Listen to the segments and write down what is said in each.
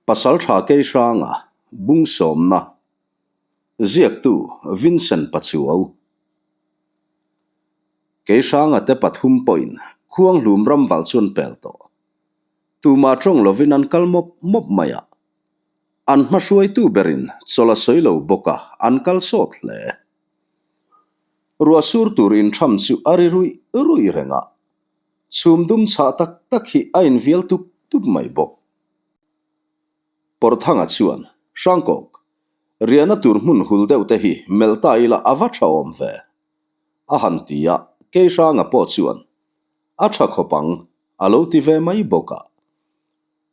Pasaltha Keihranga Bungsawmna Ziaktu Vincent Pachuau Keihranga te pathum pawhin Khuanghlum ramval chu an pel tawh. Tumah tawng lovin an kal mawp mawp mai a. An hmahruaitu berin chawlh a sawi lo bawk a, an kal sawt hle. Ruah sur tur intham chu a ri ruih ruih reng a. Chhum dum chhah tak tak hi a invial tup tup mai bawk. Pawrthanga chuan, Hrangkawk, riahna tur hmun hul deuh te hi melh ta ila a va tha awm ve, a han ti a, Keihranga pawh chuan, A tha khawp ang, a lo ti ve mai bawk a.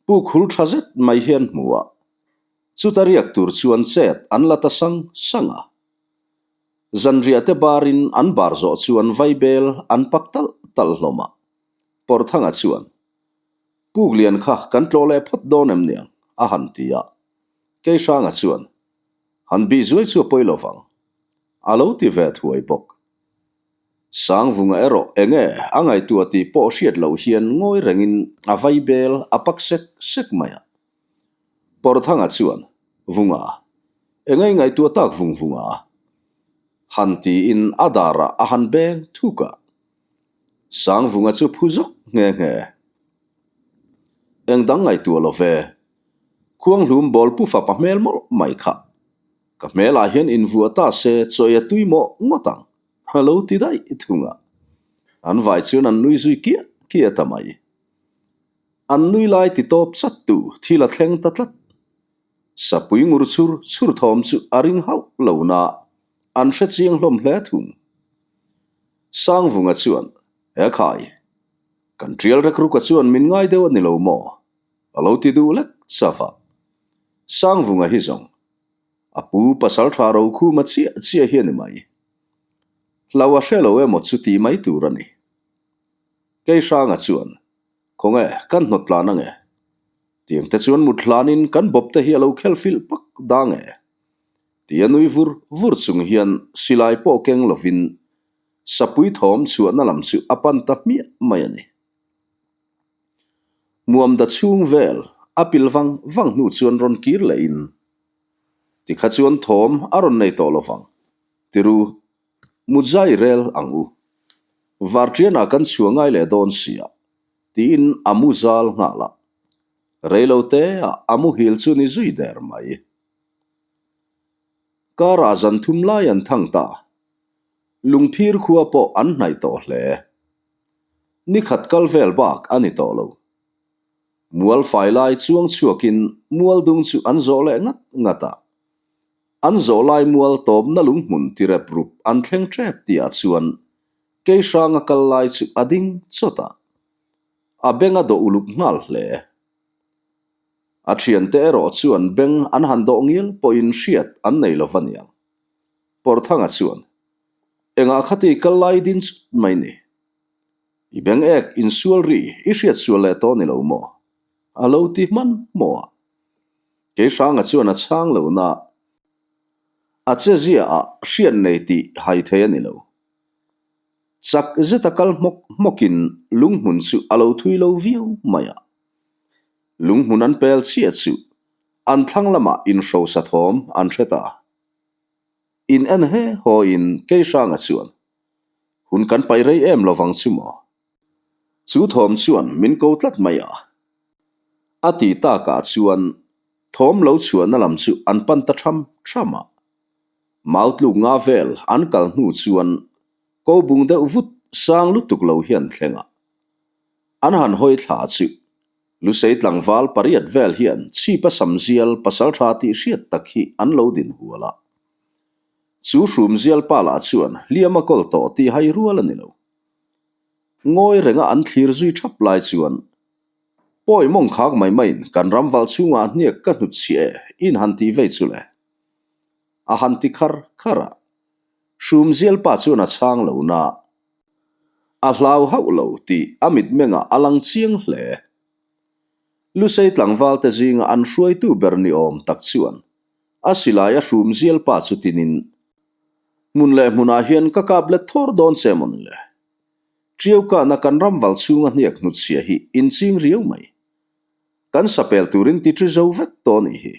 Puk hul tha zet mai hian hmu a, chuta riak tur chuan chet an la ta sang sang a. Zanriah te barin an bar zawh chuan vaibel an pak talh talh hlawm a, Pawrthanga chuan, Puk lian kha kan tlawh leh phawt dawn em niang? a han ti a. Keihranga chuan, Han bih zuai chu a pawi lo vang. A lo ti ve thuai bawk. Sangvunga erawh enge a ngaihtuah tih pawh hriat loh hian ngawi rengin a vai bel a pak sek sek mai a. Pawrthanga chuan, Vunga, enge i ngaihtuah tak vung vunga? Han tiin a darah a han beng thuk a. Sangvunga chu phu zawk nghe nghe. Eng dang ngaihtuah lo ve. Khuanghlum bawl pu fapa hmel mawlh mai kha. Ka hmelah hian invuah ta se chawi a tui mawh ngawt ang, a lo ti daih thung a. An vai chuan an nui zui kiah kiah ta mai. An nui lai ti tawp chat tu thil a thleng ta tlat. Sapui ngur chhur chhur thawm chu a ring hauh lo na an hre chiang hlawm hle thung. Sangvunga chuan, He khai, kan tial rek ruka chuan min ngai deuh a ni lo maw? A lo ti duh lek chauh a. Sangvunga hi zawng, a pu pasal tha rokhuma chiah chiah hi a ni mai. Hlau a hre lo emaw chu tih mai tur a ni. Keihranga chuan, Khawnge, kan hnawt tlan ange. Tiang te chuan mut hlanin kan bawp te hi a lo khel filh pak dang e. Tia nui vur vur chung hian silai pawh keng lovin sapui thawm chhuahna lam chu a pan ta hmiah mai a ni. Muamda chhung vel a pil vang vang hnu chuan rawn kir lehin tikha chuan thawm a rawn nei tawh lovang tiru mutzai rel ang u. Varṭianah kan chhuah ngai leh dawn sia tiin a mu zal nghal a, reiloteah a muhil chu ni zui der mai. Karah zan thum lai an thang ta. Lungphir khua pawh an hnaih tawh hle. Ni khat kal vel bak a ni tawh lo. Mual fai lai chuang chhuakin mual dung chu an zawh leh ngat ngat a. An zawh lai mual tawpna lunghmun ti rep rup an thleng tep tihah chuan Keihranga kal lai chu a ding chawt a. A beng a dawh uluk nghal hle. A thiante erawh chuan beng an han dawh ngial pawhin hriat an nei lo va niang. Pawrthanga chuan, Engah khati kal lai din chut mai ni? I beng ek insual ri i hriat sual leh tawh ni lo maw? A lo ti hman hmaw a. Keihranga chuan a chhang lo na a che zia ah hriat nei tih hai thei a ni lo. Chak zeta kal hmawk hmawkin lunghmun chu a lo thui lo viau mai a. Lunghmun an pel chiah chu an thlang lamah inhrosa thawm an hre ta. In en he hawiin Keihranga chuan, Hun kan paih rei em lovang chu maw? Chu thawm chuan min ko tlat mai a. A ti takah chuan thawm lo chhuahna lam chu an pan ta tham tham a. Mau tluk nga vel an kal hnu chuan ko bung deuh vut sang lutuk lo hian thleng a. An han hawi thla chu Lusei tlangval pariat vel hian chhipa samzial pasaltha tih hriat tak hi an lo din hual a. Chu hrumzial pa lah chuan hliam a kawl tawh tih hai rual a ni lo. Ngawi renga an thlir zui thap lai chuan Pawi mawng khak mai maiin kan ram val chhungah hniak ka hnut chhiah e in han tih vei chu le. A han ti khar khar a. Hrumzial pa chuan a chhang lo na. A hlau hauh lo tih a mitmengah a lang chiang hle. Lusei tlangvalte zinga an hruaitu ber ni awm tak chuan a silai a hrum zial pa chu tinin, Hmun leh hmunah hian ka kap let thawr dawn che maw ni le? Ṭiaukana kan ram val chhunga hniak hnutchhia hi inching riau mai. Kan sapel turin ti ṭi zo vek tawh a nih hi.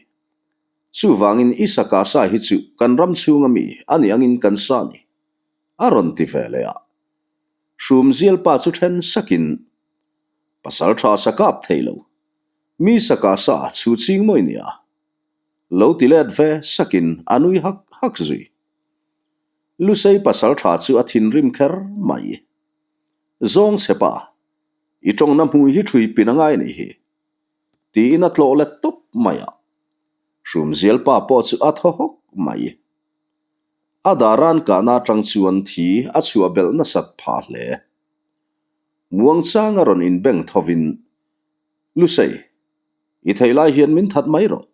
Chuvangin i sa kah sa hi chu kan ram chhunga mi a nih angin kan sa a ni, a rawn ti ve leh a. Hrumzial pa chu then sakin, Pasal tha sa kap thei lo, mi sa kah sa chhu ching mawi nia. Lo ti let ve sakin a nui hak hak zui. Lusei pasal tha chu a thinrim kher mai. Zawng che pa, i tawngna hmui hi thui pin a ngai nih hi. Tiin a tlawh let tawp mai a. Hrumzial pa pawh chu a thaw hawk mai. A daran kahna atang chuan thi a chhuah belh nasat phah hle. Muangchang a rawn inbeng thovin, Lusei, i theih lai hian min that mai rawh.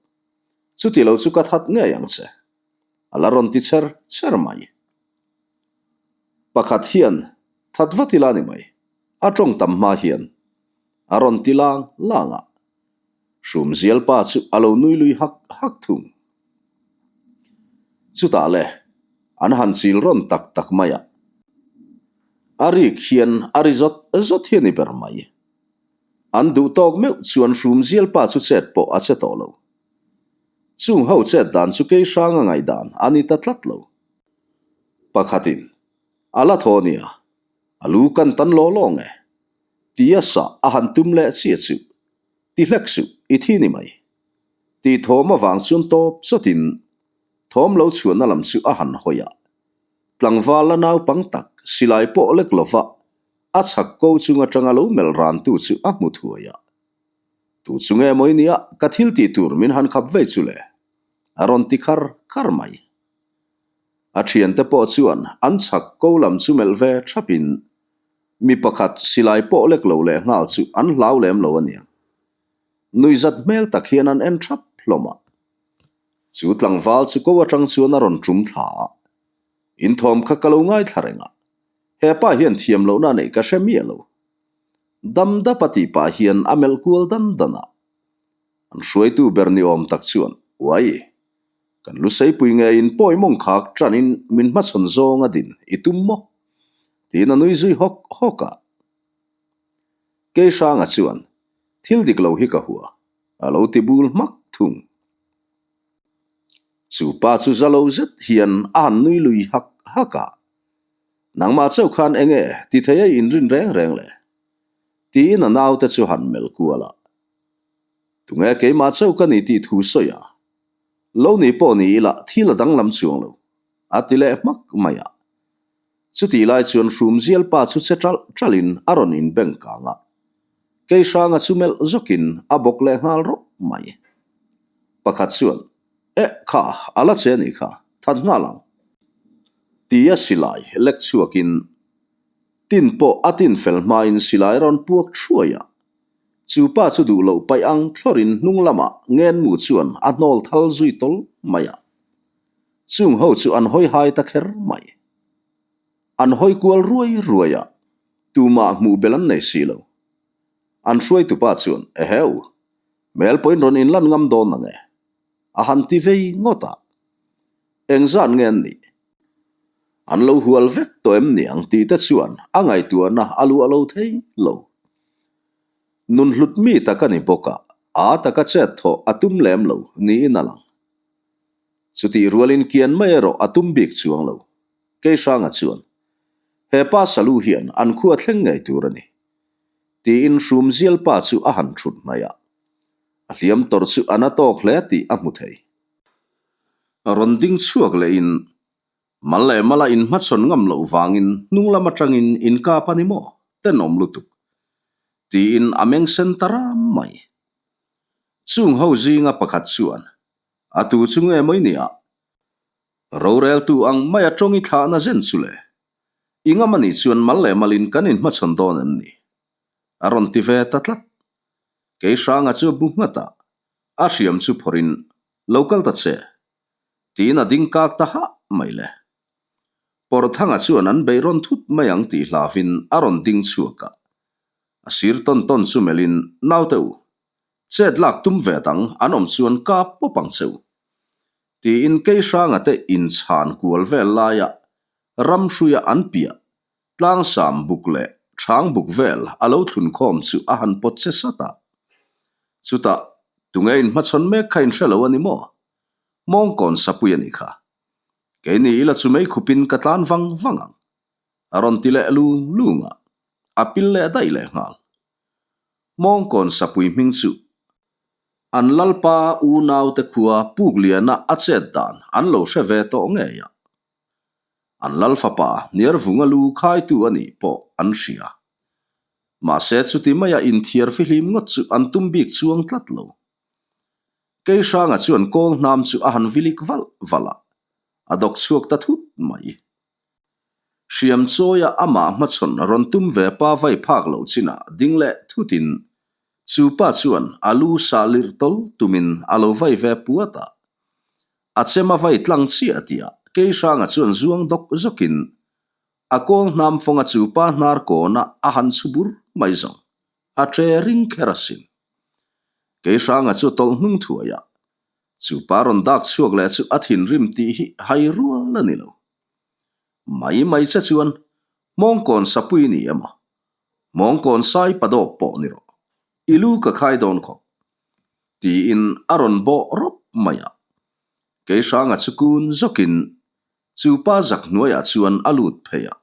Chuti lo chu ka that ngei ang che. A la rawn ti cher cher mai. Pakhat hian that vat ila ni mai, a tawng tam hma hian a rawn ti lang lang a. Hrumzial pa chu a lo nui lui hak hak thung. Chutah le, an han chil rawn tak tak mai a. A rik hian a ri zawt zawt hi a ni ber mai. An duh tawk meuh chuan Hrumzial pa chu chet pawh a che tawh lo. Chung ho chet dan chu kei hrang a ngaihdan a ni ta tlat lo. Pakhatin, A la thaw nia, a lu kan tan law law nge? Tia sah a han tum leh chiah chu, Ti hlek suh, i thi ni mai. Tih thawm avang chuan tawp chawtin thawm lo chhuahna lam chu a han hawi a. Tlangval la naupang tak silai pawh lek lova a chhak ko chung atanga lo melh rantu chu a hmu thuai a. Tu chu nge maw i nia, ka thil tih tur min han khap vei chu le? A rawn ti khar khar mai. A thiante pawh chuan an chhak ko lam chu melh ve thapin mi pakhat silai pawh lek lo leh nghal chu an hlau lem lo a niang. Nuihzat hmel tak hian an en thap hlawm a. Chu tlangval chu ko atang chuan a rawn tum thla a. Inthawm kha ka lo ngaithla reng a, hepa hian thiam lohna a neih ka hre miah lo. Dam dap a tih pah hian a melh kual dan dan a. An hruaitu ber ni awm tak chuan, Uai! Kan lu seipui ngeiin pawi mawng khak ṭanin min hmachhawn zawng a din i tum maw? Tiin a nui zui hawk hawk a. Keihranga chuan, Thil dik lo hi ka hua, a lo ti bul hmak thung. Chu pa chu za lo zet hian a han nui lui hak hak a, Nangmah chauh khan eng nge ti thei a inrin reng reng le? Tiin a naute chu han melh kual a. Tunge keimah chauh ka ni tih thu sawi a, Lo ni pawh ni ila thil a danglam chuang lo, a ti leh hmak mai a. Chutih lai chuan Hrumzial pa chu che ṭalh ṭalhin a rawn inbeng kang a. Keihranga chu melh zawkin a bawk leh nghal rawp mai. Pakhat chuan, Eh, kha, a la che a nih kha, that nghal ang. Tia silai lek chhuakin tin pawh a tin fel hmain silai rawn puak thuai a. Chu pa chu duh loh paih ang thlawrin hnung lamah ngenmu chuan a hnawl thal zui tawl mai a. Chung ho chu an hawi hai ta kher mai. An hawi kual ruai ruai a, tumah hmuh bel an nei si lo. An hruaitupa chuan, Eheu, hmel pawhin rawn inlan ngam dawn ang e, a han ti vei ngawt a. Engzat nge an nih? An lo hual vek tawh em ni ang tih te chuan a ngaihtuahna a luah lo thei lo. Nun hlut mi tak a ni bawk a, a taka chet thawh a tum lem lo niin a lang. Chutih rualin kian mai erawh a tum bik chuang lo. Keihranga chuan, He pa Salu hian an khua thleng ngei tur a ni, tiin Hrumzial pa chu a han thut hnaih a. A hliam tawrh chu a na tawk hle tih a hmu thei. Rawn ding chhuak lehin, Mal leh mala inhmachhawn ngam loh vangin hnung lam atangin inkap a ni maw? Tenawm lutuk! Tiin a meng sen ta ram mai. Chung ho zinga pakhat chuan, A tu chu nge maw i nia? Roreltu ang maia tawng i thlahna zen chu le? I ngam a nih chuan mal leh malin kan inhmachhawn dawn em ni? A rawn ti ve ta tlat. Kei hranga chu a bu nghat a, a hriam chu phawrhin, Lo kal ta che. Tiin a ding kak ta hah mai le. Pawrthanga chuan an beih rawn thut mai ang tih hlavin a rawn ding chhuak a. A sir tawn tawn chu melhin, Naute u, chet lak tum ve dang an awm chuan kap pawp ang che u. Tiin Keihranga te inchhan kual vel laia ramhruia an piah Tlangsam buk leh chhang buk vel a lo thlun khawm chu a han pawt che sat a. Chutah, tunge inhmachhawn mek kha inhre lo a ni maw? Mawngkawn sapui a nih kha. Keini ila chu mei khupin ka tlan vang vang ang. A rawn ti leh lung lung a, a pil leh daih leh nghal. Mawngkawn sapui hming chu an lalpa unaute khua Pukliana a chet dan an lo hre ve tawh ngei a. An lal fapa Hniarvunga lu khaitu a nih pawh an hria. Mahse chuti maia inthiar fihlim ngawt chu an tum bik chuang tlat lo. Keihranga chuan kawl hnam chu a han vilik valh valh a, a dawk chhuak ta thut mai. Hriam chawia amah hmachhawn rawn tum ve pa vai phak loh chinah ding leh thutin chu pa chuan a lu sah lirh tawl tumin a lo vai ve puat a. A chem a vai tlang chiah tihah Keihranga chuan zuang dawk zawkin a kawl hnam fawnga chu pa hnar kawna a han chhu bur mai zawng a tre ring kher asin. Keihranga chu tawlh hnung thuai a, chu pa rawn dak chhuak leh chu a thinrim tih hi hai rual a ni lo. Mai mai che chuan Hmawngkawn sapui ni emaw, Hmawngkawn sai padawp pawh ni rawh, i lu ka khai dawn khawp. Tiin a rawn bawh rawp mai a. Keihranga chu kun zawkin chu pa zak hnuaiah chuan a lut phei a.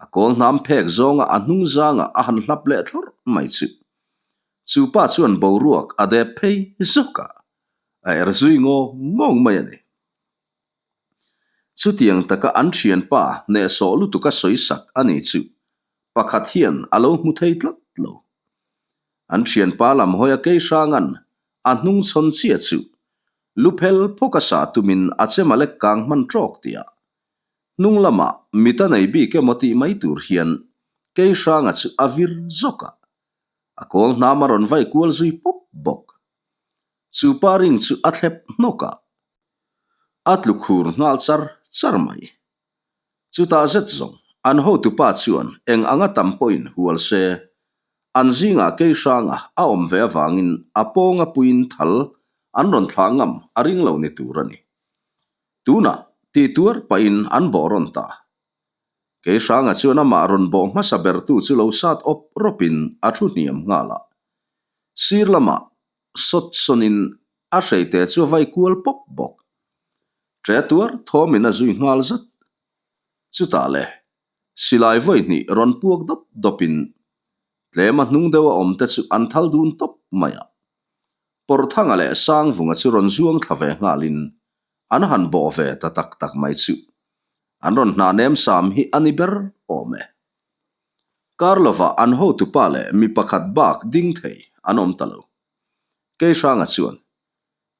A kawl hnam phek zawnga a hnung zangah a han hlap leh thlawrh mai chu. Chu pa chuan boruak a dep phei zawk a, a er zui ngawng ngawng mai a ni. Chutiang taka an thianpa hnehsawh lutuka sawi sak a ni chu pakhat hian a lo hmu thei tlat lo. An thianpa lam hawia Keihranga'n a hnung chhawn chiah chu lu phel phawka sah tumin a chem a lek kang hman tawk tih a hnung lamah mit a nei bik emaw tih mai tur hian Keihranga chu a vir zawk a, a kawl hnam a rawn vai kual zui pawp bawk. Chu pa ring chu a thlep hnawk a, a tlu khur nghal char char mai. Chutah zet zawng an hotupa chuan eng anga tam pawhin hual se, an zingah Keihranga a awm ve avangin a pawnga puiin thal an rawn thlah ngam a ring lo ni tur a ni. Tunah tih tuar pahin an bawh rawn ta. Keihranga chuan amah rawn bawh hmasa bertu chu lo sat awp rawpin a thu hniam nghal a. Sir lamah sawt sawnin a hreite chu a vai kual pawp bawk. Ṭe tuar thawmin a zui nghal zat. Chutah le, silai vawi hnih rawn puak dawp dawpin tlema hnung deuha awmte chu an thal dun tawp mai a. Pawrthanga leh Sangvunga chu rawn zuang thla ve nghalin an han bawh ve ta tak tak mai chu. An rawn hna nem sam hi a ni ber awm e. Kar lovah an hotupa leh mi pakhat bak ding thei an awm ta lo. Keihranga chuan,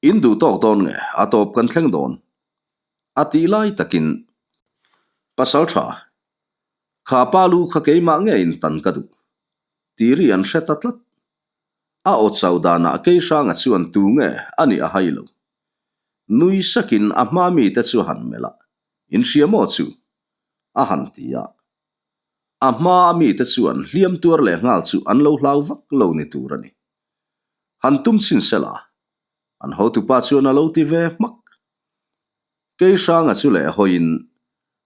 In duh tawk dawn nge, a tawp kan thleng dawn? A tih lai takin, Pasal tha, kha pa lu kha keimah ngeiin tan ka duh, tih ri an hre ta tlat. A aw chau danah Keihranga chuan tu nge a nih a hai lo. Nui sakin a hma mite chu a han melh a, In hria maw chu? a han ti a. A hma a mite chuan hliam tuar leh nghal chu an lo hlau vak lo ni tur a ni. Han tum chhin sela, an hotupa chuan a lo ti ve hmak. Keihranga chu leh hawiin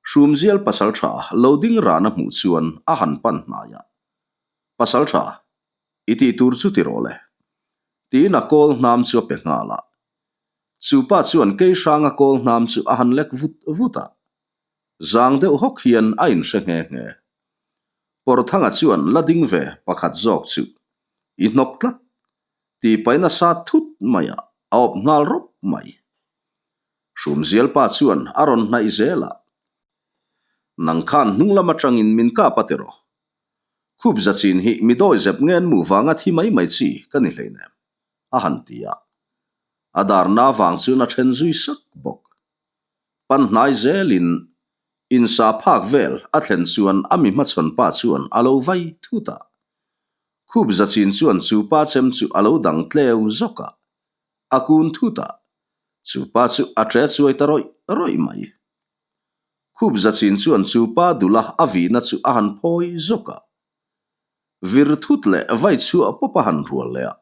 Hrumzial pasal tha lo ding ran a hmuh chuan a han pan hnai a, Pasal tha, i tih tur chu ti rawh le. Tiin a kawl hnam chu a pe nghal a. Chu pa chuan Keihranga kawl hnam chu a han lek vut vut a. Zang deuh hawk hian a inhre nghe nghe. Pawrthanga chuan la ding ve pakhat zawk chu i hnawk tlat tih paih nasa thut mai a, a awp nghal rawp mai. Hrumzial pa chuan a rawn hnaih zel a. Nang khan hnung lam atangin min kap a ti rawh. Khup za chin hi mi dawi zep nge an mu vanga thi mai mai chi ka ni hleinem, a han ti a. A darna vang chuan a then zui sak bawk. Pan hnai zelin insa phak vel a thlen chuan a mi hmachhawn pa chuan a lo vai thut a. Khup za chin chuan chu pa chem chu a lo dang tleu zawk a, a kun thut a, chu pa chu a ṭe chuai ta rawih rawih mai. Khup za chin chuan chu pa dula a vihna chu a han phawi zawk a. Vir thut leh vai chhuah pawp a han rual leh a,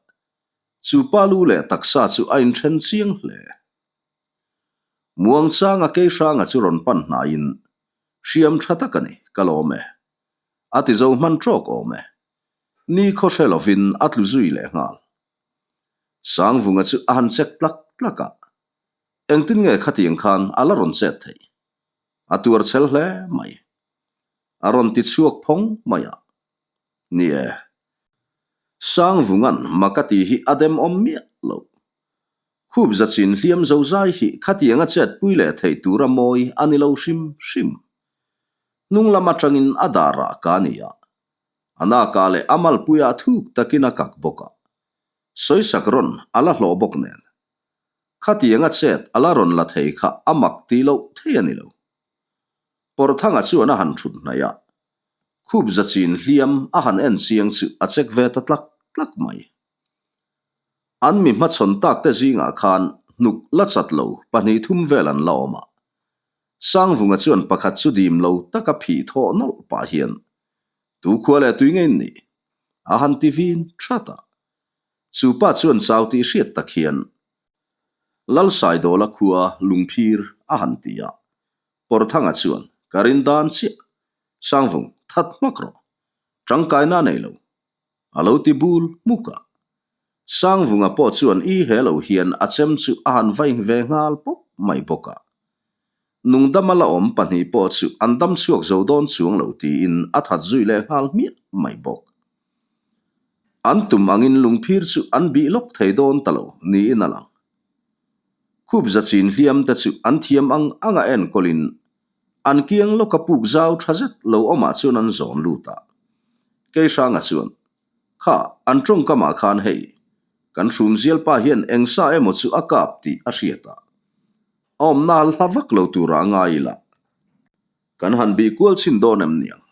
chu pa lu leh taksa chu a inṭhen chiang hle. Muangchanga Keihranga chu rawn pan hnaiin, Hriam tha tak a ni, ka lawm e. A ti zo hman tawk awm e. Ni khaw hre lovin a tlu zui leh nghal. Sangvunga chu a han chek tlak tlak a, engtin nge khatiang khan a la rawn chet theih? A tuar chhel hle mai. A rawn ti chhuak phawng mai a. Ni e. Sangvunga'n mak a tih hi a demawm miah lo. Khup zachin hliam zo zai hi khatianga chetpui leh theih tura mawi a ni lo hrim hrim. Hnung lam atangin a darah ka ni a. A nakah leh a malpuiah thuk takin a kak bawk a. Sawisak rawn a la hlawh bawk nen. Khatianga chet a la rawn la thei kha a mak tih loh thei a ni lo. Pawrthanga chuan a han thut hnaih a. Khup zachin hliam a han en chiang chu a check ve ta tlak tlak mai. An mi hmachhawn tak te zingah khan hnuk la chat lo pahnih thum vel an la awm a. Sangvunga chuan pakhat chu dim lo taka phih thawh nawlh pah hian, Tu khua leh tui ngei nih? A han ti vin that a. Chu pa chuan chau tih hriat tak hian, Lalsaidawla khua lungphir a han ti a. Pawrthanga chuan, Ka rin dan chiah. Sangvung, that hmak rawh. Tangkaina a nei lo. A lo ti bul hmuk a. Sangvunga pawh chuan i he lo hian a chem chu a han vaih ve nghal pawp mai bawk a. Nungdama la awm pahnih pawh chu an dam chhuak zo dawn chuang lo tiin a that zui leh nghal hmiah mai bawk. An tum angin lungphir chu an bih lawk thei dawn ta lo niin a lang. Khup zachin hliam te chu an thiam ang anga enkawlin An kiang lawka puk zau tha zet lo awmah chuan an zawn lut a. Keihranga chuan, Kha, an tawngkamah khan hei, kan hrumzial pa hian eng sa emaw chu a kap tih a hriat a. A awmna hla vak lo turah a ngai ila. Kan han bih kual chhin dawn em niang?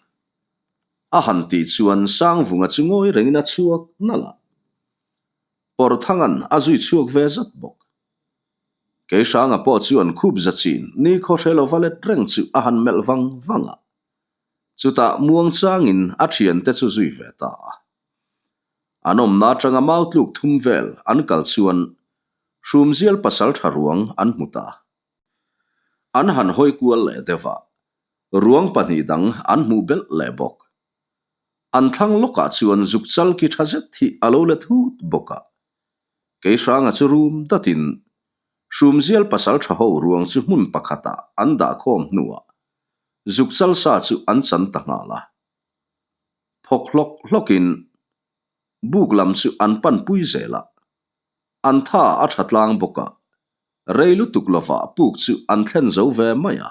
A han tih chuan Sangvunga chu ngawi rengin a chhuak nalh a. Pawrthanga'n a zui chhuak ve zat bawk. Keihranga pawh chuan khup zachin nikhaw hre lova let reng chu a han melh vang vang a. Chutah muang changin a thiante chu zui ve ta a. An awmna atanga mau tluk thum vel an kal chuan Hrumzial pasal tha ruang an hmu ta. An han hawi kual leh deuh a, ruang pahnih dang an hmuh belh leh bawk. An thlang lawkah chuan zuk chal ki tha zet hi a lo let hut bawk a. Keihranga chu rum datin Hrumzial pasal tha ho ruang chu hmun pakhatah an dah khawm hnuah zuk chal sa chu an chan ta nghal a. Phawk hlawk hlawkin buk lam chu an pan pui zel a. An tha a tha tlang bawk a, rei lutuk lovah puk chu an thlen zo ve mai a.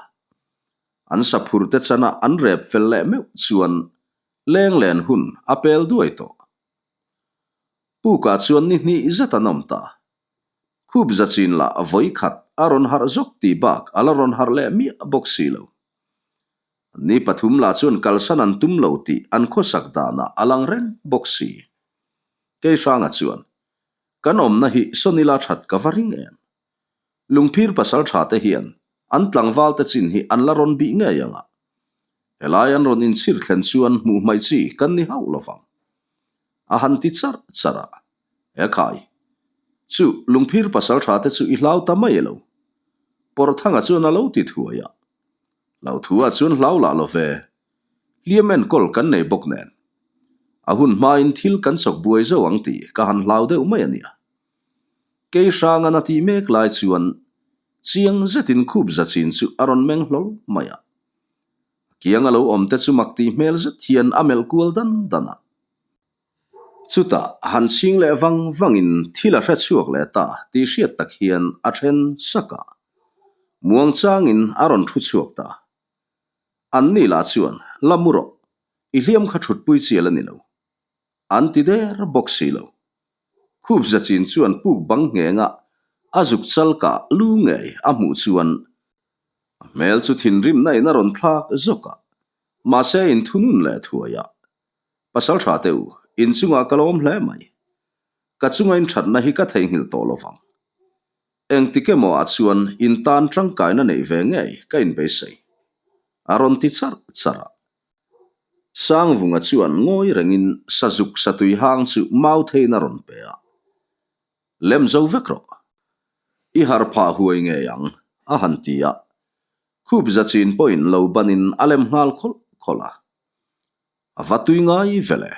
An saphur te chana an rep fel leh meuh chuan leng len hun a pel duai tawh. Pukah chuan ni hnih zet an awm ta. Khup zachin lah vawi khat a rawn harh zawk tih bak a la rawn harh leh miah bawk si lo. Ni pathum lah chuan kalsan an tum lo tih an khawsak danah a lang reng bawk si. Keihranga chuan, Kan awmna hi Sonila that ka va ring em? Lungphir pasal tha te hian an tlangval te chin hi an la rawn bih ngei ang a. Helai an rawn inchhir thlen chuan hmuh hmaih chi kan ni hauh lo vang. A han ti charh charh a. He khai. Chu lungphir pasal tha te chu i hlau ta mai elo. Pawrthanga chuan a lo ti thuai a. Hlauthua chuan hlau lah lo ve. Hliam enkawl kan nei bawk nen. A hun hmain thil kan chawk buai zo ang tih ka han hlau deuh mai a nia. Kei hrang an a tih mek lai chuan chiang zetin khup zachin chu a rawn meng hlawl mai a. A kiang a lo awm te chu mak tih hmel zet hian a melh kual dan dan a. Chutah han chhing leh vang vangin thil a hre chhuak leh ta tih hriat tak hian a then sak a. Muang changin a rawn thu chhuak ta. An ni lah chuan, La mu rawh, i hliam kha thutpui chial a ni lo. An ti der bawk si lo. Khup zachin chuan puk bang nghenga a zuk chal kah lu ngei a hmuh chuan a hmel chu thinrimna in a rawn thlak zawk a, mahse inthunun leh thuai a, Pasal tha teh u, inchungah ka lawm hle mai. Ka chunga inthatna hi ka theihnghilh tawh lo vang. Engtik emaw ah chuan in tan tangkaina neih ve ngei ka inbeisei. A rawn ti charh charh a. Sangvunga chuan ngawi rengin sazuk satui hang chu mau theiin a rawn pe a. Lem zo vek rawh. I harh phah huai ngei ang, a han ti a. Khup zachin pawhin lo banin a lem nghal khawlh khawlh a. A va tui ngai vele.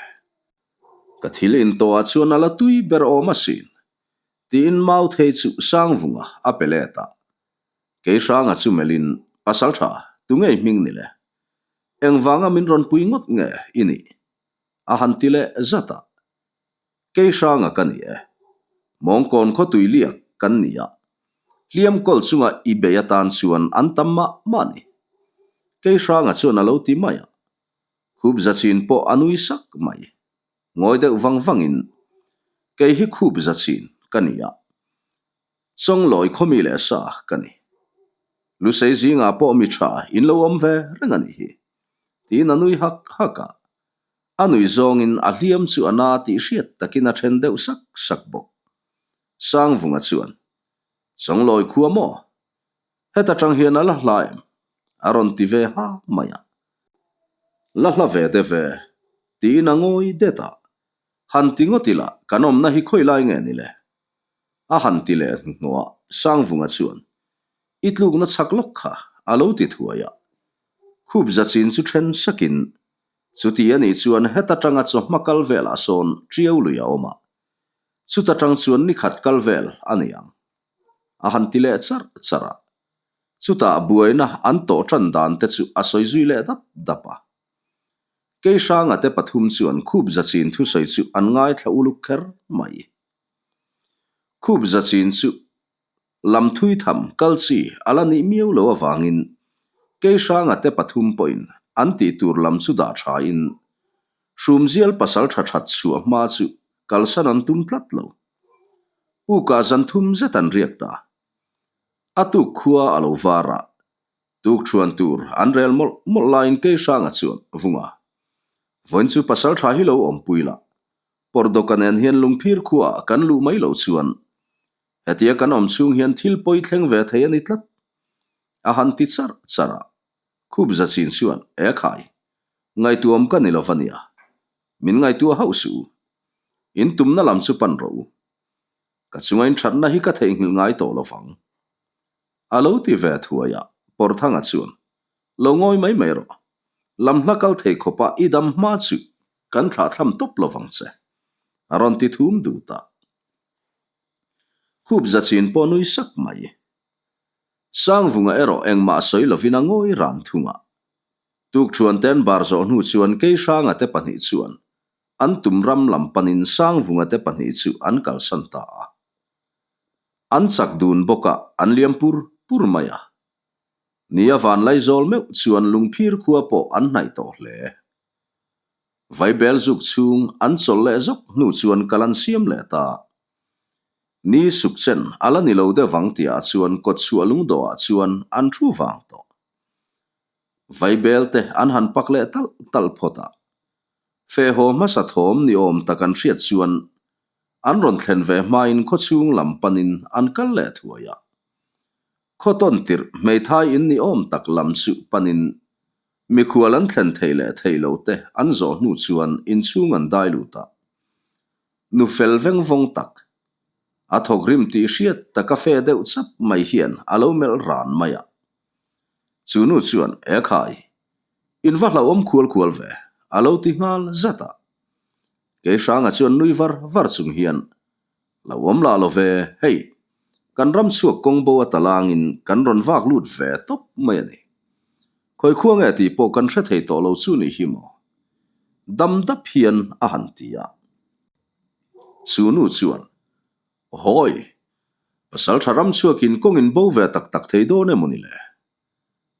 Ka thil intawhah chuan a la tui ber awm asin. Tiin Mauthei chu Sangvunga a pe let a. Keihranga chu melhin, Pasaltha, tu ngei hming ni le? Engvanga min rawn pui ngawt nge i nih? A han ti leh zat a. Keihranga ka ni e. Mawngkawn khaw tui liak kan ni a. Hliam kawl chunga i bei atan chuan an tam mah mah ni. Keihranga chuan a lo ti mai a. Khup zachin pawh a nui sak mai. Ngawi deuh vang vangin, Kei hi khup zachin ka ni a. Chawnglawi khawmi leh sa ka ni. Lusei zingah pawh mi tha in lo awm ve reng a nih hi. Tiin a nui hak hak a. A nui zawngin a hliam chu a na tih hriat takin a then deuh sak sak bawk. Sangvunga chuan, Chawnglawi khua maw? Heta tang hian a la hla em? A rawn ti ve ha mai a. La hla ve de ve, tiin a ngawi det a. Han ti ngawt ila kan awmna hi khawi lai nge ni le? A han ti leh hnuhnawh a, Sangvunga chuan, I tlukna chhak lawk kha, a lo ti thuai a. Khup zachin chu then sakin, Chuti a nih chuan heta tanga chawhma kal velah sawn Tiau lui a awm a, chuta tang chuan nikhat kal vel a ni ang. A han ti leh charh charh a. Chutah buaina an tawh tan dan te chu a sawi zui leh dap dap a. Keihranga te pathum chuan Khup zachin thusawi chu an ngaithla uluk kher mai. Khup zachin chu lam thui tham kal chi a la nih miau lo avangin Keihranga te pathum pawhin an tih tur lam chu dah thain Hrumzial pasal tha that chhuah hma chu kalsan an tum tlat lo. Pukah zan thum zet an riak ta. A tuk khua a lo var a, tuk thuan tur an rel mawlh mawlh laiin Keihranga chuan Vunga, Vawiin chu pasal tha hi lo awmpui la, Pawrdawka nen hian lungphir khuaah kan luh mai loh chuan hetia kan awm chhung hian thil pawi thleng ve thei a ni tlat, a han ti charh charh a. Khup zachin chuan, E khai, ngaihtuahawm ka ni lo va nia, min ngaihtuah hauh suh u. In tumna lam chu pan rawh u. Ka chunga inthatna hi ka theihnghilh ngai tawh lo vang. A lo ti ve thuai a, Pawrthanga chuan, Lo ngawi mai mai rawh. Lam hla kal thei khawpa i dam hma chu kan thlahthlam tawp lo vang che. A rawn ti thum dut a. Khup zachin pawh nui sak mai. Sangvunga erawh engmah sawi lovin a ngawi ran thung a. Tukṭhuan te an bar zawh hnu chuan Keihranga te pahnih chuan an tum ram lam panin Sangvunga te pahnih chu an kalsan ta a. An chak dun bawk a, an liam pur pur mai a. Nia Vanlaizawl meuh chuan lungphir khua pawh an hnaih tawh hle. Vaibel zuk chhung an chawlh leh zawk hnu chuan kal an siam leh ta. Ni suk chen a la ni lo deuh vang tihah chuan kawtchhuah lungdawhah chuan an thu vang tawh. Vaibel te an han pak leh talh talh phawt a. Fehhaw hmasa thawm ni awm tak an hriat chuan an rawn thlen ve hmain khawchhung lam panin an kal leh thuai a. Khaw tawn tirh hmeithai in ni awm tak lam chu panin mikhual an thlen thei leh thei lo te an zawh hnu chuan inchhung an dai lut a. Nu fel veng vawng tak, a thawk rim tih hriat taka fe deuh chap mai hian a lo melh ran mai a. Chu nu chuan, E khai, in va hlauhawm khual khual ve, a lo ti nghal zat a. Keihranga chuan nui var var chung hian, Lo awm lah lo ve, hei, kan ram chhuak kawng bo a talangin kan rawn vak lut ve tawp mai a ni. Khawi khua nge tih pawh kan hre thei tawh lo chu nih hi maw? Dam dap hian a han ti a. Chu nu chuan, Hawi, pasal tha ram chhuakin kawngin bo ve tak tak thei dawn emaw ni le?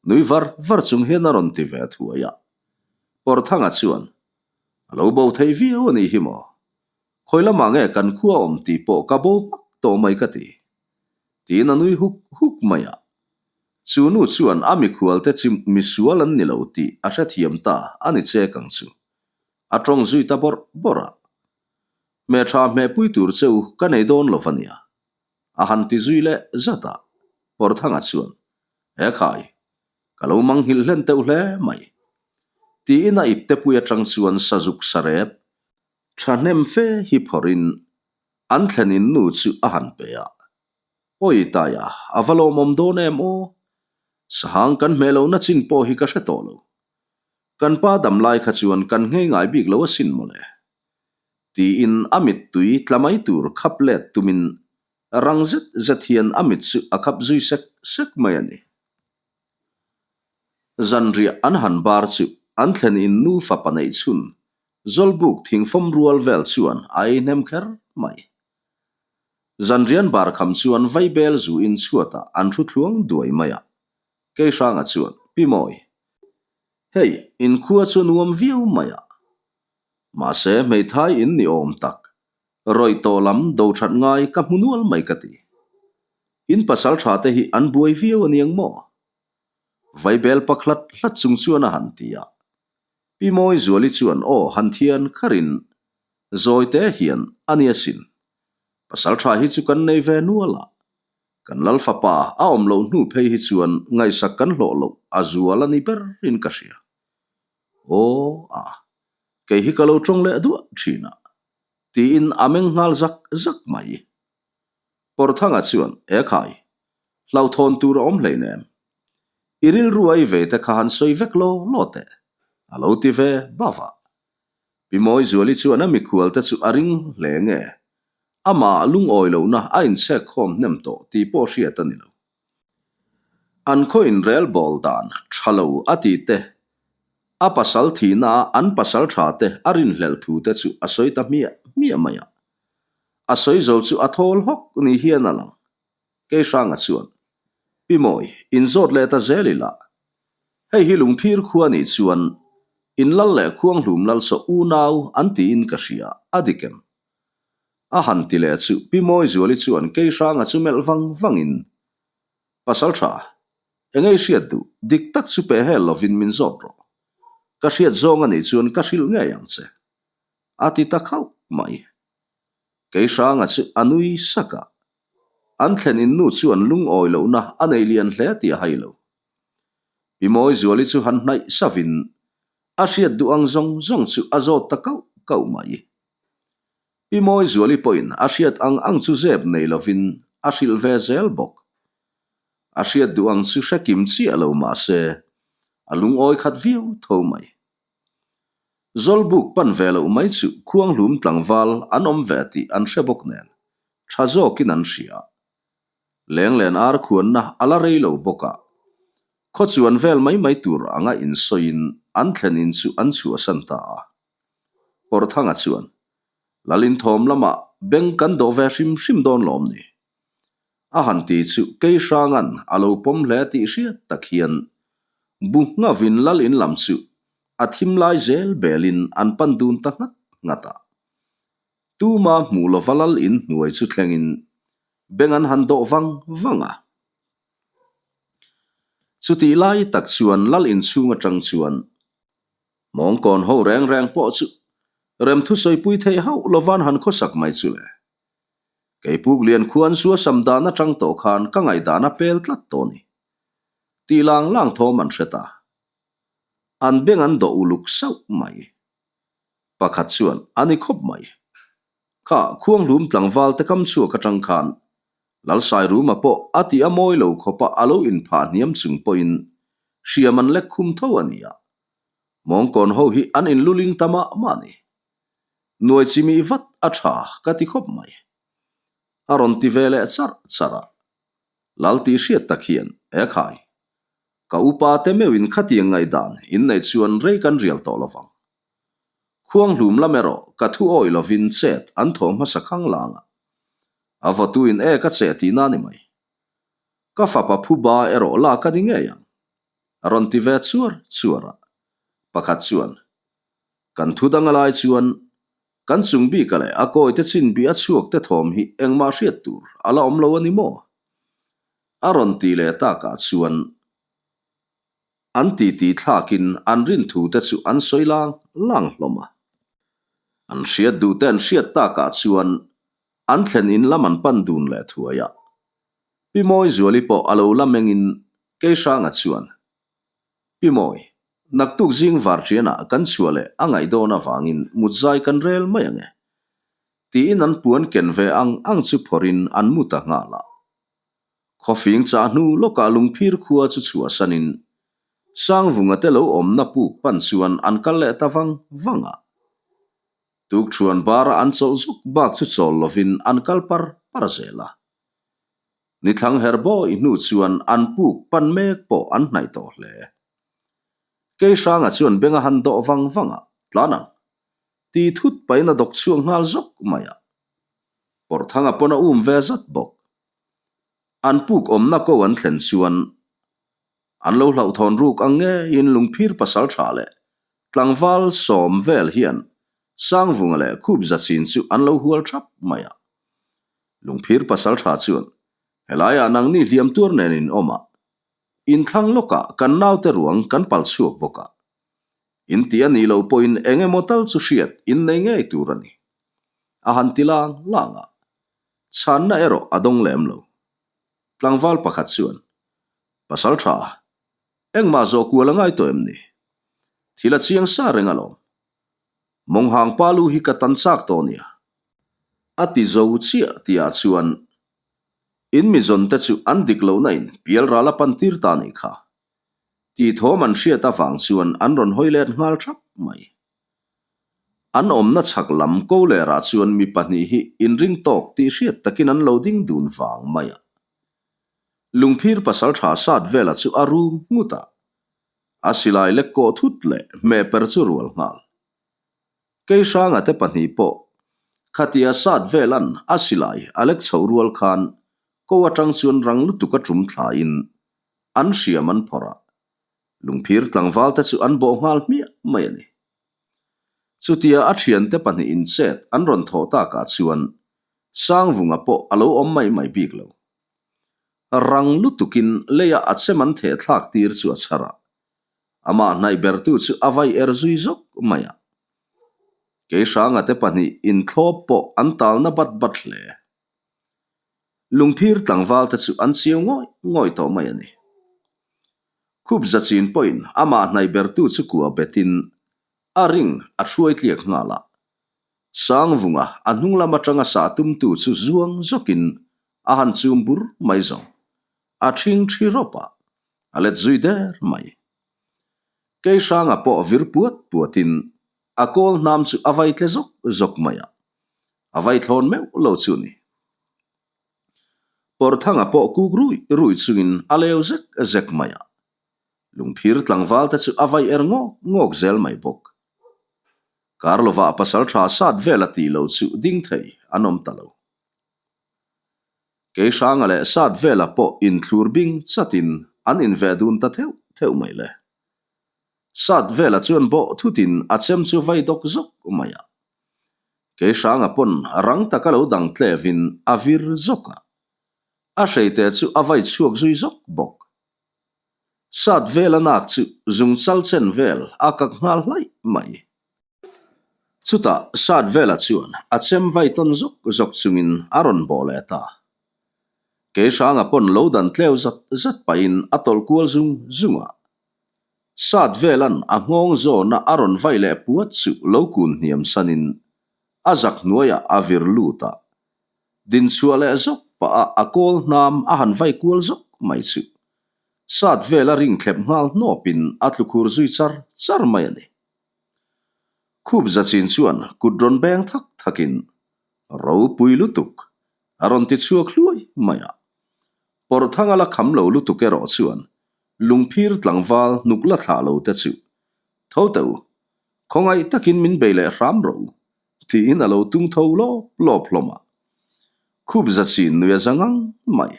Nui var var chung hian a rawn ti ve thuai a. Pawrthanga chuan, A lo bo thei viau a nih hi maw? Khawi lamah nge kan khua awm tih pawh ka bo hmak tawh mai ka ti. Tiin a nui huk huk mai a. Chu nu chuan a mikhualte chi misual an ni lo tih a hrethiam ta a ni chek ang chu. A tawng zui ta bawrh bawrh a. Hmetha hmehpui tur che u ka nei dawn lo va nia. A han ti zui leh zat a. Pawrthanga chuan, He khai, ka lo mang nghilh hlen teuh hle mai. Tiin a iptepui atang chuan sazuk sarep Thahnem fe hi phawrhin an thlenin nu chu a han pe a. Awi Taia, a va lawmawm dawn em aw? Sahang kan hmeh lohna chin pawh hi ka hre tawh lo. Kan pa dam lai kha chuan kan nghei ngai bik lo asin mawle. Tiin a mittui tla mai tur khap let tumin. Rang zet zet hian a mit chu a khap zui sek sek mai a ni. Zanriah an han bar chu an thlen in nu fapa neih chhun Zawlbuk thingfawm rual vel chuan a ei hnem kher mai. Zanrian bar kham chuan vaibel zu in chhuatah an thu thluang duai mai a. Keihranga chuan, Pi Mawi, hei inkhua chu nuam viau mai a. Mahse hmeithai in ni awm tak Rawih tawh lam do that ngai ka hmu nual mai ka ti. In pasal tha te hi an buai viau aniang maw? Vaibel pak hlat hlat chung chuan a han ti a. Pi Mawizuali chuan aw han thian kharin zawi te hian a nia sin. Pasal tha hi chu kan nei ve nual a. Kan lal fapa a awm loh hnu phei hi chuan ngaihsak kan hlawh loh a zual a ni ber in ka hria. Aw a, kei hi ka lo tawng leh duah thin a. Tiin a meng nghal zak zak mai. Pawrthanga chuan, E khai, hlauhthawn tur a awm hleinem. I rilru a i ve te kha han sawi vek law law teh, a lo ti ve bauh a. Pi Mawizuali chuan a mikhual te chu a ring hle nge, amah lungawi lohna a inchhek khawm hnem tawh tih pawh hriat a ni lo. An khaw inrel bawl dan tha lo a ti te, a pasal thihna a an pasal tha te a rinhlelh thu te chu a sawi ta hmiah hmiah mai a. A sawi zo chu a thawl hawk ni hian a lang. Keihranga chuan, Pi Mawi, inzawt leh ta zel ila. Hei hi lungphir khua nih chuan in lal leh khuanghlum lal saw unau an tiin ka hria, a dik em? A han ti leh chu Pi Mawizuali chuan Keihranga chu melh vang vangin, Pasal tha, engei hriat duh, dik tak chu peh hel lovin min zawt rawh. Ka hriat zawng a nih chuan ka hrilh ngei ang che. A ti ta khauh mai. Keihranga chu a nui sak a. An thlen in nu chuan lungawi lohna a nei lian hle tih a hai lo. Pi Mawizuali chu han hnaih savin a hriat duh ang zawng zawng chu a zawt ta kauh kauh mai. Pi Mawizuali pawhin a hriat ang ang chu zep nei lovin a hrilh ve zel bawk. A hriat duh ang chu hre kim chiah lo mah se, a lungawi khat viau tho mai. Zawlbuk pan ve loh mai chu khuanghlum tlangval an awm ve tih an hre bawk nen, tha zawkin an hria. Lenglen ar khuanna a la rei lo bawk a, khaw chuan vel mai mai tur anga insawiin an thlen in chu an chhuahsan ta a. Pawrthanga chuan, Lalinthawm lamah beng kan dawh ve hrim hrim dawn lawm ni? A han ti chu Keihranga'n a lo pawm hle tih hriat tak hian bu ngavin lal in lam chu a thim lai zel belin an pan dun ta nghat nghat a. Tuma hmuh lova lal in hnuai chu thlengin beng an han dawh vang vang a. Chutih lai tak chuan lal in chhung atang chuan Mawngkawn ho reng reng pawh chu remthu sawipui theih hauh lovan han khawsak mai chu le. Keipuk lian khuan suasam dan atang tawh khan ka ngaihdan a pel tlat tawh ni. Tih lang lang thawm an hre ta. An beng an dawh uluk sauh mai. Pakhat chuan a ni khawp mai. Kha khuanghlum tlangval te kam chhuak atang khan Lalsairuma pawh a tih a mawi lo khawpa a lo inphah hniam chung pawhin hriam an lek khum tho a nia. Mawngkawn ho hi an inluling ta mah mah ni. Nuai chimih vat a tha ka ti khawp mai. A rawn ti ve leh charh charh a. Lal tih hriat tak hian, E khai, ka upa te meuhin khatiang ngaihdan inneih chuan rei kan rial tawh lovang. Khuanghlum lam erawh ka thu awih lovin chet an thaw hmasa khang lang a. A vawtuin e ka che tihna ni mai. Ka fapa phuba erawh lak a ni ngei ang. A rawn ti ve chuar chuar a. Pakhat chuan, Kan thu dang a lai chuan kan chung bika leh a kawite chin bih a chhuak te thawm hi engmah hriat tur a la awm lo a ni maw? A rawn ti leh takah chuan an titi thlakin an rin thu te chu an sawi lang lang hlawm a. An hriat duh te an hriat takah chuan an thlen in lam an pan dun leh thuai a. Pi Mawizuali pawh a lo la mengin Keihranga chuan, Pi Mawi, naktuk zing varṭianah kan chhuah leh a ngaih dawn avangin mutzai kan rel mai ang e. Tiin an puan ken ve ang ang chu phawrhin an mu ta nghal a. Khawfing chah hnu lawkah lungphir khua chu chhuahsanin Sangvunga te lo awmna puk pan chuan an kal leh ta vang vang a. Tukṭhuan bara an chawlh zuk bak chu chawl lovin an kal par par zel a. Nithlang her bawi hnu chuan an puk pan mek pawh an hnaih tawh hle. Keihranga chuan beng a han dawh vang vang a, tlan ang. Ti thut pahin a dawk chhuak nghal zawk mai a. Pawrhthanga pawn a um ve zat bawk. An puk awmna ko an thlen chuan an lo hlauhthawn ruk ang ngeiin lungphir pasal tha leh tlangval sawm vel hian Sangvunga leh Khup Zachin chu an lo hual thap mai a. Lungphir pasal tha chuan helaiah nangni hliam tuar nen in awm a, inthlang lawkah kan naute ruang kan pal chhuak bawk a. In ti a nih loh pawhin eng emaw tal chu hriat in nei ngei tur a ni. A han ti lang lang a, chhanna erawh a dawng lem lo. Tlangval pakhat chuan, Pasal tha, engmah zawh kual a ngai tawh em ni? Thil a chiang sa reng alawm. Mawnghang pa lu hi ka tan chak tawh nia. A ti zo chiah tihah chuan in mi zawn te chu an dik lohna in pial ral a pan tir ta nih kha. Tih thawm an hriat avang chuan an rawn hawi let nghal thap mai. An awmna chhak lam ko lerah chuan mi pahnih hi inring tawk tih hriat takin an lo ding dun vang mai a. Lungphir pasal tha sat vela chu a rum nghut a, a silai lek kawh thut leh hmeh per chu rual nghal. Keihranga te pahnih pawh khatia sat velan a silai a lek chho rual khan ko atang chuan rang lutuk a tum thlain an hriam an phawrh a, lungphir tlangval te chu an bawh nghal hmiah mai a ni. Chutia a thiante pahnihin chet an rawn thawh takah chuan Sangvunga pawh a lo awm mai mai bik lo. Rang lutukin leiah a chem an theh thlak tir chu a chhar a, amah hnaih bertu chu a vai er zui zawk mai a. Keihranga te pahnih inthlawp pawh an talna bat bat hle. Lungphir tlangval te chu an chiau ngawih ngawih tawh mai a ni. Khup zachin pawhin amah hnaih bertu chu kua betin a ring a hruai tliak nghal a. Sangvunga a hnung lam atanga sah tumtu chu zuang zawkin a han chum bur mai zawng. A thing thi rawp a, a let zui der mai. Keihranga pawh vir puat puatin a kawl hnam chu a vai tle zawk zawk mai a. A vai thlawn meuh lo chu ni. Pawrthanga pawh kuk rui rui chungin a leu zek zek mai a. Lungphir tlangval te chu a vai er ngawk ngawk zel mai bawk. Karlova pasal tha sat vel a tih lo chu ding thei an awm ta lo. Keihranga leh sat vela pawh inthlur bing chatin an inveh dun ta theuh theuh mai le. Sat vela chuan bawh thutin a chem chu vai dawk zawk mai a. Keihranga pawn rang taka lo dang tlevin a vir zawk a, a hreite chu a vai chhuak zui zawk bawk. Sat vela nak chu zungchal chen vel a kak nghal hlaih mai. Chutah Sat vela chuan a chem vai tawn zawk zawk chungin a rawn bawh leh ta. Keihranga pawn lo dan tleu zat zat pahin a tawlh kual zung zung a. Sat velan a nghawng zawna a rawn vaih leh puat chu lo kun hniam sanin a zak hnuaiah a vir lut a. Dinchhuah leh zawk pah a a kawl hnam a han vai kual zawk mai chu Sat vela ring thlep nghal hnawpin a tlu khur zui char char mai a ni. Khup zachin chuan kut rawn beng thak thakin ropui lutuk a rawn ti chhuak hluai mai a. Pawrhthanga la kham lo lutuk erawh chuan Lungphir tlangval hnuk la thlah lo te chu tho teh u, khawngaih takin min bei leh hram rawh u, tiin a lo tung tho lawp lawp hlawm a. Khup zachin nui a za ngang mai.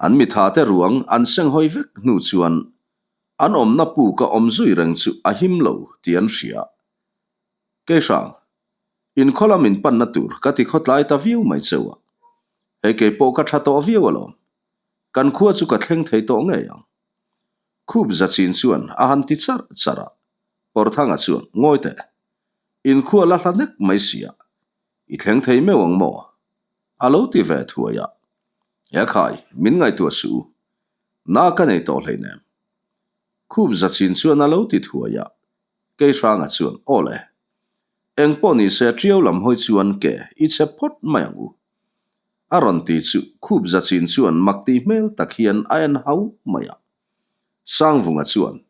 An mitha te ruang an senghawi vek hnu chuan an awmna puk a awm zui reng chu a him lo tih an hria. Keihrang, inkhaw lam in panna tur ka ti khawtlai ta viau mai cheu a, hei keipawh ka tha tawh viau alawm. Kan khua chu ka thleng thei tawh ngei ang. Khup zachin chuan a han ti charh charh a, Pawrthanga chuan, Ngawi teh, inkhua la hla nek mai sia, i thleng thei meuh ang maw? A lo ti ve thuai a, He khai, min ngaihtuah suh u, na ka nei tawh hleinem. Khup zachin chuan a lo ti thuai a, Keihranga chuan, Aw le, eng pawh ni se ṭiau lam hawi chuan ke i chhe phawt mai ang u. A rawn ti chu khup zachin chuan mak tih hmel tak hian a en hau mai a. Sangvunga chuan,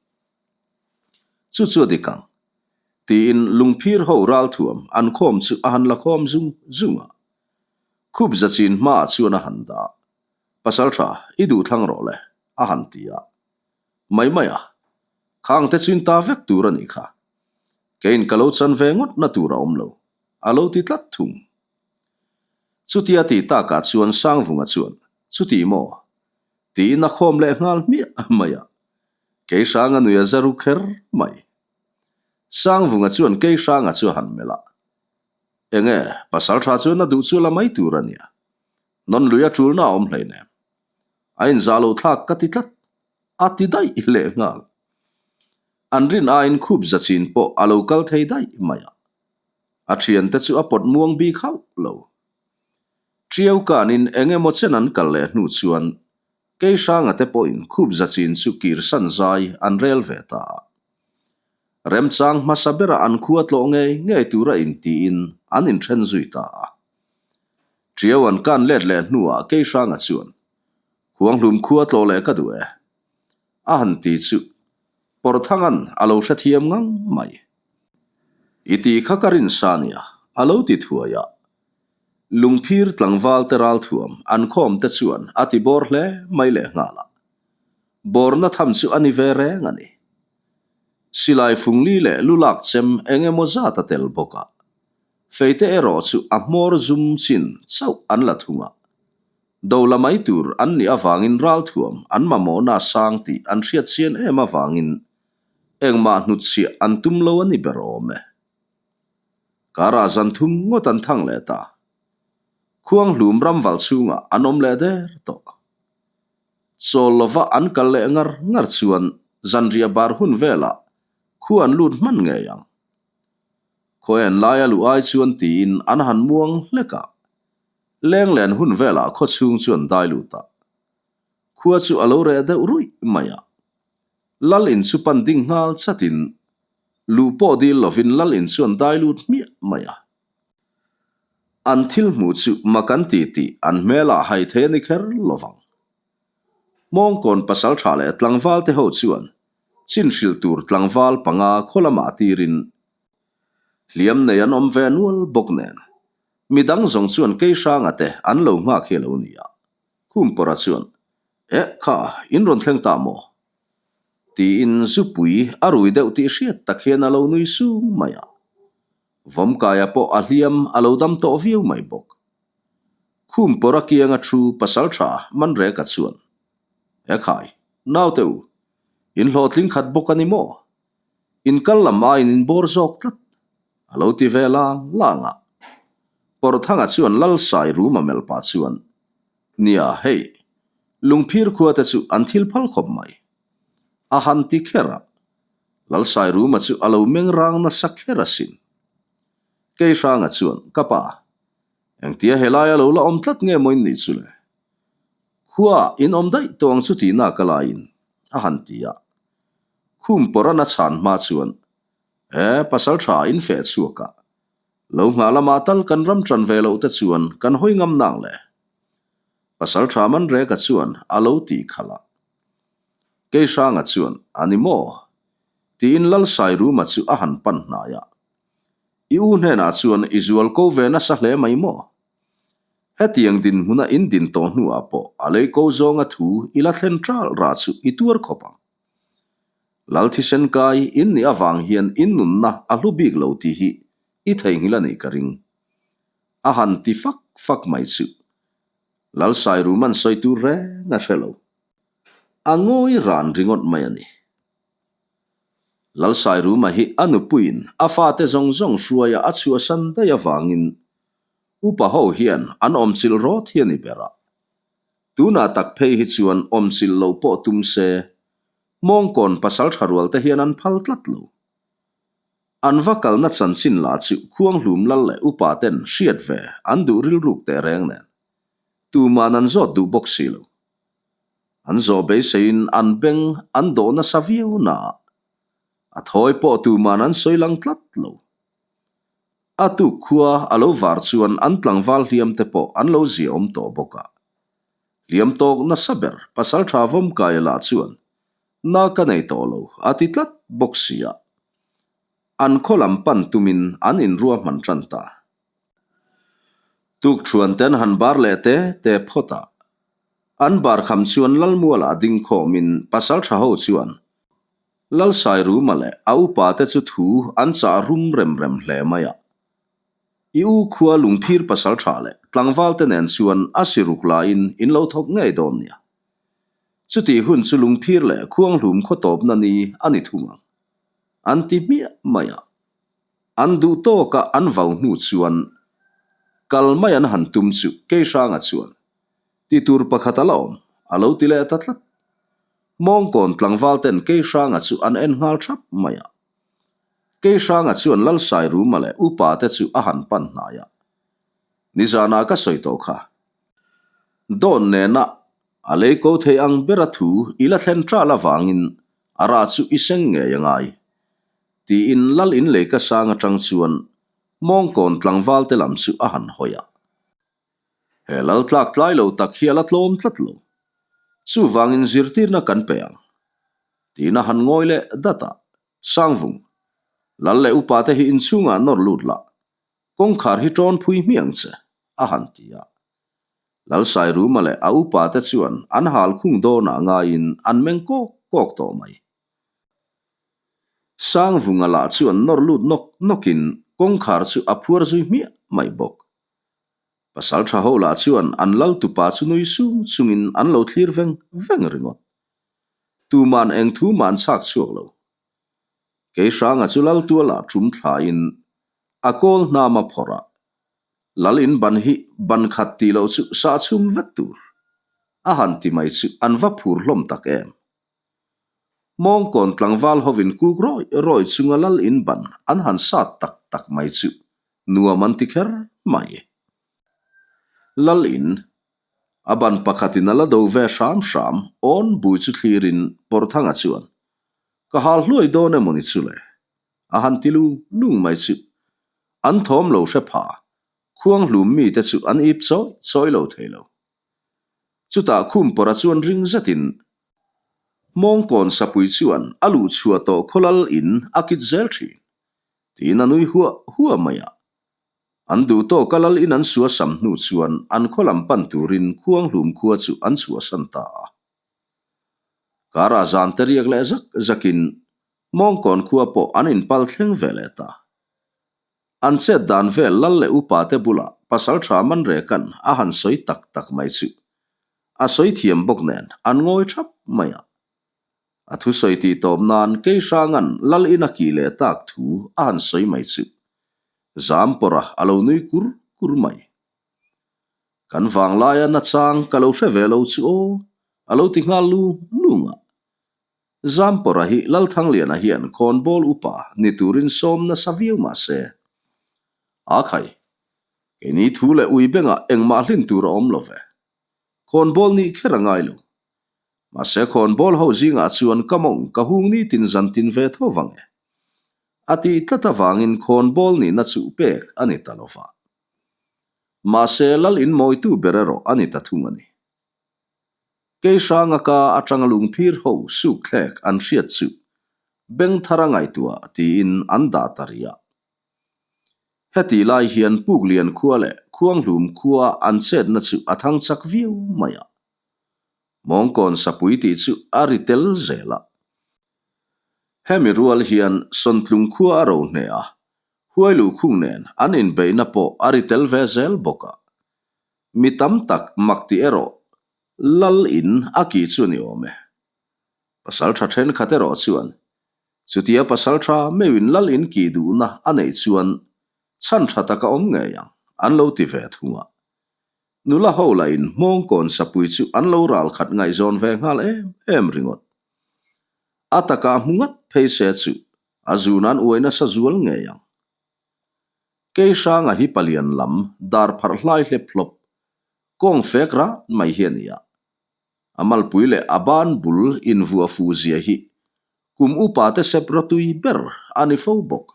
Chu chu a dik ang, tiin lungphir ho ralthuam an khawm chu a han la khawm zung zung a. Khup zachin hmaah chuan a han dah. Pasalṭha, i duh thlang rawh le, a han ti a. Mai mai a, khangte chu in ta vek tur a nih kha. Keiin ka lo chan ve ngawt na tur a awm lo, a lo ti tlat thung. Chutia ti takah chuan Sangvunga chuan, Chuti maw? Tiin a khawm leh nghal hmiah mai a. Keihranga nui a za ru kher mai. Sangvunga chuan Keihranga chu a han melh a. Enge, pasal tha chuan a duh chu la mai tur a nia. Nawn lui a tulna a awm hleinem. A inzah lo thlak ka ti tlat. A ti daih leh nghal. An rin aiin khup za chin pawh a lo kal thei daih mai a. A thiante chu a pawt muang bik hauh lo. Ṭiau kanin eng emaw chen an kal leh hnu chuan Keihranga te pawhin khup za chin chu kirsan zai an rel ve ta a. Remchang hmasa bera an khua tlawh ngei ngei tura intiin an inthen zui ta a. Ṭiau an kan let leh hnuah Keihranga chuan, Khuanghlum khua tlawh leh ka duh e. A han ti chu Pawrthanga'n a lo hrethiam ngang mai. I ti kha ka rinsa nia, a lo ti thuai a. Lungphir tlangval te ralthuam an khawm te chuan a ti bawr hle mai leh nghal a. Bawrna tham chu a ni ve reng a ni. Silai fungli leh lu lak chem eng emaw zat a tel bawk a. Feite erawh chu a hmawr zum chin chauh an la thung a. Do la mai tur an nih avangin ralthuam an mamawhna sang tih an hriat chian em avangin engmah hnutchhiah an tum lo a ni ber awm e. Karah zan thum ngawt an thang leh ta. Khuanghlum ramval chhungah an awm leh der tawh. Chawl lova an kal leh ngar ngar chuan zanriah bar hun velah khu an lut hman ngei ang. Khawian laia luh ai chuan tiin an han muang hlek a. Lenglen hun velah khaw chhung chu an dai lut a. Khua chu a lo reh deuh ruih mai a. Lal in chu pan ding nghal chatin luh pawh dil lovin Lal in chu an dai lut hmiah mai a. An thil hmuh chu mak an ti tih an hmelah hai thei a ni kher lovang. Hmawngkawn pasal tha leh tlangval te ho chuan chin hrilh tur tlangval panga khaw lamah tirin hliam nei an awm ve nual bawk nen midang zawng chuan Keihranga te an lo nghak hi a lo ni a. Khumpawra chuan, Eh kha, in rawn thleng ta maw? Tiin zupui a rui deuh tih hriat tak hian a lo nui sung mai a. Vawmkaia pawh a hliam a lo dam tawh viau mai bawk. Khumpawra kianga thu pasal tha Manreka chuan, E khai, naute u, in hlawhtling khat bawk a ni maw? In kal lam aiin in bawr zawk tlat, a lo ti ve lang lang a. Pawrthanga chuan Lalsai Ruma melh pah chuan, Nia, hei, lungphir khua te chu an thil phal khawp mai. A han ti kher a, Lalsai Ruma chu a lo meng rang nasa kher asin. Keihranga chuan, Ka pa, engtia helaia lo la awm tlat nge maw in nih chu le? Khua in awm daih tawh ang chu tihna ka laiin, a han ti a. Khum pawrana chhan hma chuan, E, pasal tha in feh chhuak a, lo nghah lamah tal kan ram tan ve loh te chuan kan hawi ngam nang le. Pasal tha Manreka chuan a lo tih khalh a. Keihranga chuan, A ni maw? tiin Lalsairuma chu a han pan hnai a. I u hnenah chuan i zual ko ve nasa hle mai maw? Hetiang dinhmuna in din tawh hnuah pawh a lei ko zawnga thu i la thlen ṭal rah chu i tuar khawp ang. Lal thisen kai in nih avang hian in nunna a hlu bik lo tih hi i theihnghilh a nih ka ring. A han ti fak fak mai chu. Lal Sairuman sawi tur reng a hre lo. A ngawi ran ringawt mai a ni. Lal Sairuma hi a nupuiin a fate zawng zawng hruaia a chhuahsan daih avangin Upa ho hian an awmchilh rawt hi a ni ber a. Tunah tak phei hi chuan awmchilh lo pawh tum se, Hmawngkawn pasal tha rual te hian an phal tlat lo. An va kalna chanchin lah chu Khuanghlum lal leh upa ten hriat ve an duh rilruk teh reng nen, tuman an zawt duh bawk si lo. An zawh beiseiin an beng an dawh nasa viau naah a thawi pawh tuman an sawi lang tlat lo. A tuk khua a lo var chuan an tlangval hliam te pawh an lo ziaawm tawh bawk a. Hliam tawk nasa ber Pasaltha Vawmkaia lah chuan na ka nei tawh lo a ti tlat bawk si a. An khaw lam pan tumin an inruahman tan ta. Tuk thuan ten han bar leh te te phawt a. An barkham chuan Lalmualah ding khawmin pasaltha ho chuan Lalsairuma leh a upate chu thu an chah rum rem rem hle mai a. I u khua lungphir pasaltha leh tlangvalte nen chuan a siruk laiin in lo thawk ngei dawn nia. Chutih hun chu lungphir leh khuanghlum khaw tawpna ni a ni thung ang. An ti hmiah mai a. An duh tawka an vau hnu chuan kal mai an han tum chu Keihranga chuan ti tur pakhat a la awm a lo ti leh ta tlat. Mawngkawn tlangval ten Keihranga chu an en nghal thap mai a. Keihranga chuan Lalsairuma leh upa te chu a han pan hnai a. Nizanah ka sawi tawh kha. Dawn nena a lei ko thei ang bera thu i la thlen ṭal avangin a rah chu i seng ngei a ngai. Tiin Lal in leika sang aṭang chuan Mawngkawn tlangval te lam chu a han hawi a. He lal tlak tlai lo tak hi a la tlawm tlat lo. Chuvangin zirtirna kan pe ang. Tiin a han ngawi leh dat a, Sangvung, Lal leh upa te hi inchhungah nawr lut la, kawngkhar hi ṭawn phui hmiang che, a han ti a. Lalsairuma leh a upa te chuan an hal khung dawnah ngaiin an meng kawk kawk tawh mai. Sangvunga lah chuan nawr lut nawk nawkin kawngkhar chu a phuar zui hmiah mai bawk. Pasal tha ho lah chuan an lal tupa chu nui sung chungin an lo thlir veng veng ringawt. Tuman eng thu mah an chhak chhuak lo. Keihranga chu lal tualah tum thlain a kawl hnam a phawrh a, lal in ban hi ban khat tih loh chu sah chhum vek tur a han ti mai chu an va phur hlawm tak em. Mawngkawn tlangval hovin kuk rawi rawi chunga lal in ban an han sat tak tak mai chu nuam an ti kher mai. Lal in a ban pakhatin a la do ve hram hram awn bui chu thlirin Pawrthanga chuan Ka hal hluai dawn emaw ni chu le? a han ti lung lung mai chu an thawm lo hre pha khuanghlum mite chu an ip chawi chawi lo thei lo. Chutah Khumpawra chuan ring zetin Hmawngkawn sapui chuan a luh chhuah tawh khawlal in a kit zel thin tiin a nui huah huah mai a. An duh tawka lal in an suasam hnu chuan an khaw lam pan turin Khuanghlum khua chu an chhuahsan ta a. Karah zan te riak leh zak zakin Hmawngkawn khua pawh an inpal thleng ve leh ta. An chet dan vel lal leh upa te bulah pasal tha Manreka'n a han sawi tak tak mai chu a sawi thiam bawk nen an ngawi thap mai a. A thusawi tih tawp nan Keihranga'n lal in a kih leh tak thu a han sawi mai chu Zampawrha a lo nui kur kur mai. Kan vanglaia nachang ka lo hre ve lo chu aw, a lo ti nghal lung lung a. Zampawrha hi Lalthangliana hian khawnbawl upa ni turin sawm nasa viau mah se. A khai, keini thu leh ui bengah engmah hlin tur a awm lo ve. Khawnbawl nih kher a ngai lo. Mahse khawnbawl ho zingah chuan ka mawng ka hung nitin zantin ve tho vang e. A tih tlat avangin khawnbawl nihna chuh pek a ni ta lo va. Mahse Lal inmawitu ber erawh a ni ta thung a ni. Keihranga ka atanga lungphir ho sukthlek an hriat chu beng thar a ngaihtuah tiin an dah ta rih a. Hetih lai hian Puklian khua leh Khuanghlum khua an chetna chu a thang chak viau mai a. Mawngkawn sapui tih chu a ri tel zel a. Hemi rual hian Sawntlung khua a ro hneh a, Huailuhkhung nen an inbeihna pawh a ri tel ve zel bawk a. Mi tam tak mak tih erawh Lal in a kih chu a ni awm e. Pasal tha thenkhat erawh chuan chutia pasal tha meuhin Lal in kih duhna a neih chuan chhan tha tak a awm ngei ang an lo ti ve thung a. Nula ho lahin hmawngkawn sapui chu an lo ral khat ngaihzawn ve nghal em em ringawt. A takah hmu ngat phei se chu a zun an uai nasa zual ngei ang. Keihranga hi palian lam dar pharh hlai hlep hlawp, kawng fek rat mai hi a ni a. A malpui leh a ban bul invuah fuh zia hi kum upa te sep rawtui ber a ni fo bawk.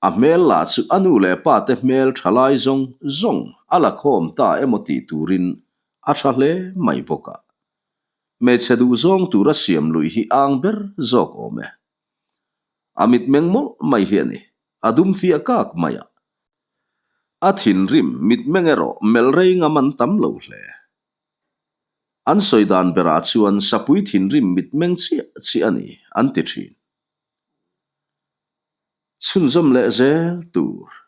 A hmel lah chu a nu leh pa te hmel tha lai zawng zawng a la khawm ta emaw tih turin a tha hle mai bawk a. Hmeichhe duhzawng tura siam luih hi ang ber zawk awm e. A mitmeng mawlh mai hi a ni, a dum fiah kak mai a. A thinrim mitmeng erawh melh rei ngam an tam lo hle. An sawi dan berah chuan sapui thinrim mitmeng chiah chiah a ni, an ti thin. Chhunzawm leh zel tur.